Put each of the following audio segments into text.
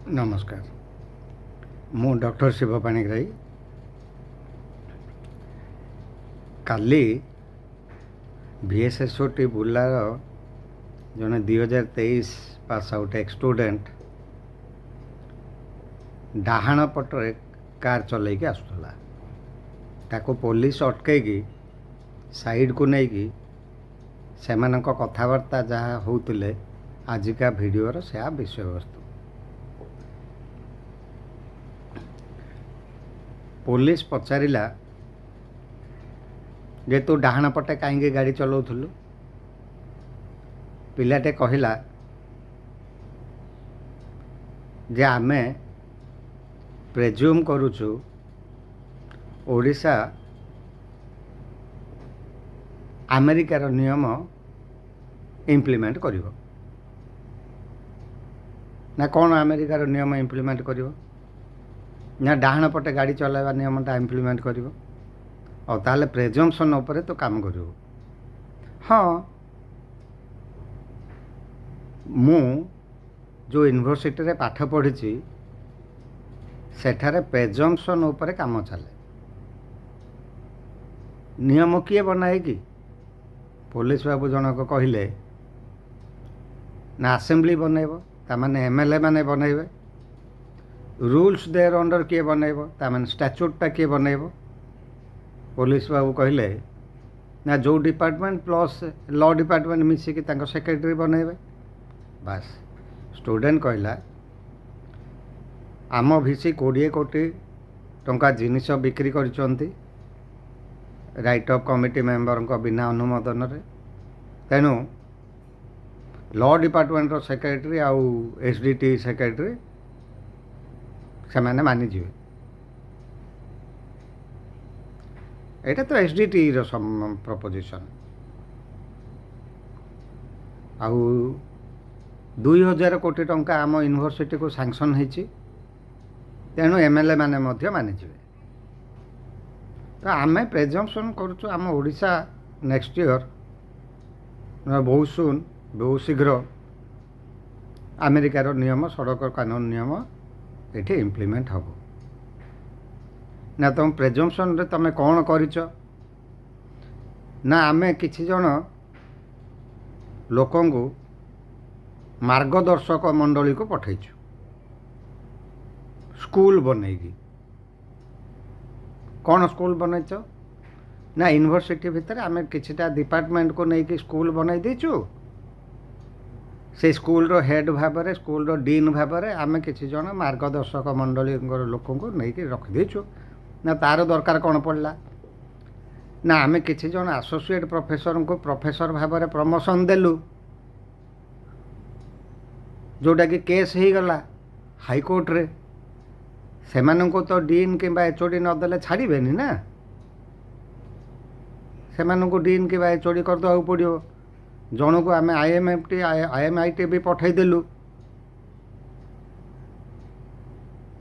ନମସ୍କାର, ମୁଁ ଡକ୍ଟର ଶିବ ପାଣିଗ୍ରାହୀ। କାଲି ଭିଏସ୍ଏସ୍ଓଟି ବୁର୍ଲାର ଜଣେ 2023 ପାସ୍ ଆଉଟ୍ ଏକ୍ସ ଷ୍ଟୁଡେଣ୍ଟ ଡାହାଣ ପଟରେ କାର୍ ଚଲେଇକି ଆସୁଥିଲା। ତାକୁ ପୋଲିସ ଅଟକେଇକି ସାଇଡ଼କୁ ନେଇକି ସେମାନଙ୍କ କଥାବାର୍ତ୍ତା ଯାହା ହେଉଥିଲେ, ଆଜିକା ଭିଡ଼ିଓର ସେୟା ବିଷୟବସ୍ତୁ। ପୋଲିସ ପଚାରିଲା ଯେ ତୁ ଡାହାଣ ପଟେ କାହିଁକି ଗାଡ଼ି ଚଲାଉଥିଲୁ? ପିଲାଟେ କହିଲା ଯେ ଆମେ ପ୍ରେଜ୍ୟୁମ୍ କରୁଛୁ ଓଡ଼ିଶା ଆମେରିକାର ନିୟମ ଇମ୍ପ୍ଲିମେଣ୍ଟ କରିବ। ନା, କ'ଣ ଆମେରିକାର ନିୟମ ଇମ୍ପ୍ଲିମେଣ୍ଟ କରିବ? ନା, ଡାହାଣ ପଟେ ଗାଡ଼ି ଚଲାଇବା ନିୟମଟା ଇମ୍ପ୍ଲିମେଣ୍ଟ କରିବ। ଆଉ ତାହେଲେ ପ୍ରେଜମ୍ପସନ୍ ଉପରେ ତୁ କାମ କରିବୁ? ହଁ, ମୁଁ ଯେଉଁ ୟୁନିଭର୍ସିଟିରେ ପାଠ ପଢ଼ିଛି, ସେଠାରେ ପ୍ରେଜମ୍ପସନ୍ ଉପରେ କାମ ଚାଲେ। ନିୟମ କିଏ ବନାଏ କି? ପୋଲିସ ବାବୁ ଜଣକ କହିଲେ, ନା, ଆସେମ୍ବଲି ବନେଇବ, ତାମାନେ ଏମଏଲଏ ମାନେ ବନେଇବେ। ରୁଲ୍ସ there under କିଏ ବନେଇବ? ତାମାନେ ଷ୍ଟାଚ୍ୟୁଟ୍ଟା କିଏ ବନେଇବ? ପୋଲିସ ବାବୁ କହିଲେ, ନା, ଯେଉଁ ଡିପାର୍ଟମେଣ୍ଟ ପ୍ଲସ୍ ଲ ଡିପାର୍ଟମେଣ୍ଟ ମିଶିକି ତାଙ୍କ ସେକ୍ରେଟାରୀ ବନେଇବେ। ବାସ୍, ଷ୍ଟୁଡେଣ୍ଟ କହିଲା, ଆମ ଭିସି 20 କୋଟି ଟଙ୍କା ଜିନିଷ ବିକ୍ରି କରିଛନ୍ତି ରାଇଟ୍ ଅଫ୍ କମିଟି ମେମ୍ବରଙ୍କ ବିନା ଅନୁମୋଦନରେ। ତେଣୁ ଲ ଡିପାର୍ଟମେଣ୍ଟର ସେକ୍ରେଟାରୀ ଆଉ ଏସ୍ ଡି ଟି ସେକ୍ରେଟାରୀ ସେମାନେ ମାନିଯିବେ। ଏଇଟା ତ ଏସ୍ ଡି ଟିର ପ୍ରପୋଜିସନ୍। ଆଉ 2000 କୋଟି ଟଙ୍କା ଆମ ୟୁନିଭର୍ସିଟିକୁ ସାଙ୍କସନ୍ ହେଇଛି, ତେଣୁ ଏମଏଲଏ ମାନେ ମଧ୍ୟ ମାନିଯିବେ। ତ ଆମେ ପ୍ରେଜମ୍ପସନ୍ କରୁଛୁ, ଆମ ଓଡ଼ିଶା ନେକ୍ସଟ ଇୟର୍, ବହୁତ ସୁନ୍, ବହୁତ ଶୀଘ୍ର ଆମେରିକାର ନିୟମ, ସଡ଼କ କାନୁନ ନିୟମ ଏଠି ଇମ୍ପ୍ଲିମେଣ୍ଟ ହେବ। ନା, ତୁମ ପ୍ରେଜମ୍ପସନ୍ରେ ତୁମେ କ'ଣ କରିଛ? ନା, ଆମେ କିଛି ଜଣ ଲୋକଙ୍କୁ ମାର୍ଗଦର୍ଶକ ମଣ୍ଡଳୀକୁ ପଠେଇଛୁ ସ୍କୁଲ ବନେଇକି। କ'ଣ ସ୍କୁଲ ବନେଇଛ? ନା, ୟୁନିଭର୍ସିଟି ଭିତରେ ଆମେ କିଛିଟା ଡିପାର୍ଟମେଣ୍ଟକୁ ନେଇକି ସ୍କୁଲ ବନେଇ ଦେଇଛୁ। ସେଇ ସ୍କୁଲର ହେଡ଼୍ ଭାବରେ, ସ୍କୁଲର ଡିନ୍ ଭାବରେ ଆମେ କିଛି ଜଣ ମାର୍ଗଦର୍ଶକ ମଣ୍ଡଳୀଙ୍କର ଲୋକଙ୍କୁ ନେଇକି ରଖିଦେଇଛୁ। ନା, ତା'ର ଦରକାର କ'ଣ ପଡ଼ିଲା? ନା, ଆମେ କିଛି ଜଣ ଆସୋସିଏଟ୍ ପ୍ରଫେସରଙ୍କୁ ପ୍ରଫେସର ଭାବରେ ପ୍ରମୋସନ୍ ଦେଲୁ, ଯେଉଁଟାକି କେସ୍ ହେଇଗଲା ହାଇକୋର୍ଟରେ। ସେମାନଙ୍କୁ ତ ଡିନ୍ କିମ୍ବା ଏଚ୍ ଓ ଡି ନଦେଲେ ଛାଡ଼ିବେନି ନା। ସେମାନଙ୍କୁ ଡିନ୍ କିମ୍ବା ଏଚ୍ ଓ ଡି କରିଦେବାକୁ ପଡ଼ିବ। ଜଣକୁ ଆମେ I M F T, I M I T ବି ପଠେଇଦେଲୁ।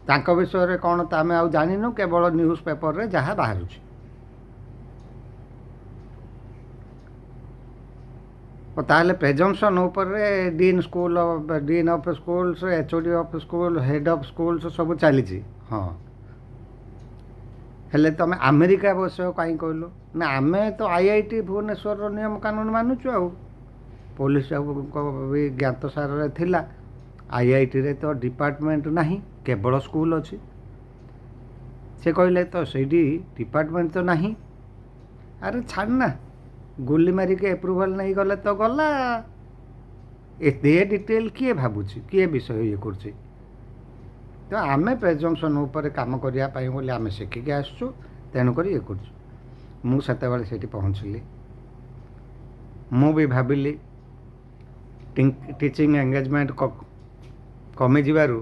ତାଙ୍କ ବିଷୟରେ କ'ଣ ତ ଆମେ ଆଉ ଜାଣିନୁ, କେବଳ ନ୍ୟୁଜ୍ ପେପରରେ ଯାହା ବାହାରୁଛି। ତାହେଲେ ପ୍ରେଜମ୍ପସନ୍ ଉପରେ dean school of dean of schools, HOD of school, head of schools ସବୁ ଚାଲିଛି। ହଁ, ହେଲେ ତୁମେ ଆମେରିକା ବିଷୟ କାହିଁ କହିଲ? ନା, ଆମେ ତ ଆଇଆଇଟି ଭୁବନେଶ୍ୱରର ନିୟମ କାନୁନ ମାନୁଛୁ। ଆଉ ପୋଲିସ ବାବୁଙ୍କ ବି ଜ୍ଞାତ ସାରରେ ଥିଲା, ଆଇଆଇଟିରେ ତ ଡିପାର୍ଟମେଣ୍ଟ ନାହିଁ, କେବଳ ସ୍କୁଲ ଅଛି। ସେ କହିଲେ, ତ ସେଇଠି ଡିପାର୍ଟମେଣ୍ଟ ତ ନାହିଁ। ଆରେ ଛାଡ଼ ନା, ଗୁଲି ମାରିକି ଏପ୍ରୁଭାଲ୍ ନେଇଗଲେ ତ ଗଲା। ଏତେ ଡିଟେଲ୍ କିଏ ଭାବୁଛି? କିଏ ବିଷୟ ଇଏ କରୁଛି? ତ ଆମେ ପ୍ରେଜମ୍ପସନ୍ ଉପରେ କାମ କରିବା ପାଇଁ ବୋଲି ଆମେ ଶିଖିକି ଆସିଛୁ, ତେଣୁକରି ଇଏ କରୁଛୁ। ମୁଁ ସେତେବେଳେ ସେଇଠି ପହଞ୍ଚିଲି। ମୁଁ ବି ଭାବିଲି, ଟିଚିଂ ଏଙ୍ଗେଜମେଣ୍ଟ କମିଯିବାରୁ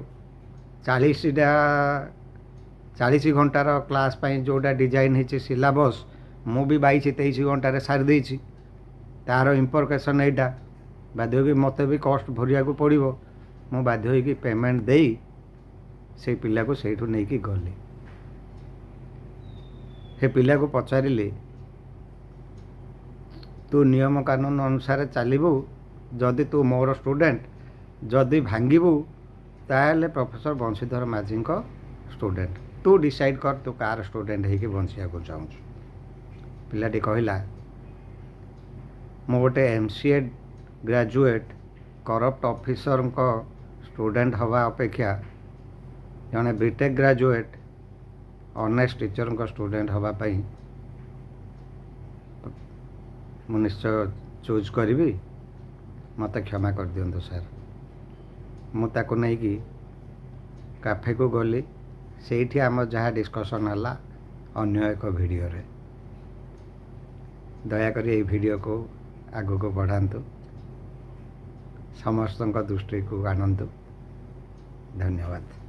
40 ଘଣ୍ଟାର କ୍ଲାସ୍ ପାଇଁ ଯେଉଁଟା ଡିଜାଇନ୍ ହେଇଛି ସିଲାବସ୍, ମୁଁ ବି 22-23 ଘଣ୍ଟାରେ ସାରି ଦେଇଛି। ତା'ର ଇମ୍ପ୍ଲିକେସନ୍ ଏଇଟା, ବାଧ୍ୟ ହେଇକି ମୋତେ ବି କଷ୍ଟ ଭରିବାକୁ ପଡ଼ିବ। ମୁଁ ବାଧ୍ୟ ହେଇକି ପେମେଣ୍ଟ ଦେଇ ସେଇ ପିଲାକୁ ସେଇଠୁ ନେଇକି ଗଲି। ସେ ପିଲାକୁ ପଚାରିଲି, ତୁ ନିୟମ କାନୁନ ଅନୁସାରେ ଚାଲିବୁ ଯଦି ତୁ ମୋର ଷ୍ଟୁଡେଣ୍ଟ, ଯଦି ଭାଙ୍ଗିବୁ ତାହେଲେ ପ୍ରଫେସର ବଂଶୀଧର ମାଝୀଙ୍କ ଷ୍ଟୁଡ଼େଣ୍ଟ। ତୁ ଡିସାଇଡ଼୍ କର ତୁ କାହାର ଷ୍ଟୁଡ଼େଣ୍ଟ ହେଇକି ବଞ୍ଚିବାକୁ ଚାହୁଁଛୁ। ପିଲାଟି କହିଲା, ମୁଁ ଗୋଟେ MCA graduate corrupt ଅଫିସରଙ୍କ ଷ୍ଟୁଡ଼େଣ୍ଟ ହେବା ଅପେକ୍ଷା ଜଣେ ବିଟେକ୍ ଗ୍ରାଜୁଏଟ୍ ଅନେଷ୍ଟ ଟିଚରଙ୍କ ଷ୍ଟୁଡ଼େଣ୍ଟ ହେବା ପାଇଁ ମୁଁ ନିଶ୍ଚୟ ଚୁଜ୍ କରିବି। ମୋତେ କ୍ଷମା କରିଦିଅନ୍ତୁ ସାର୍। ମୁଁ ତାକୁ ନେଇକି କାଫେକୁ ଗଲି। ସେଇଠି ଆମର ଯାହା ଡିସ୍କସନ୍ ହେଲା ଅନ୍ୟ ଏକ ଭିଡ଼ିଓରେ। ଦୟାକରି ଏଇ ଭିଡ଼ିଓକୁ ଆଗକୁ ବଢ଼ାନ୍ତୁ, ସମସ୍ତଙ୍କ ଦୃଷ୍ଟିକୁ ଆଣନ୍ତୁ। ଧନ୍ୟବାଦ।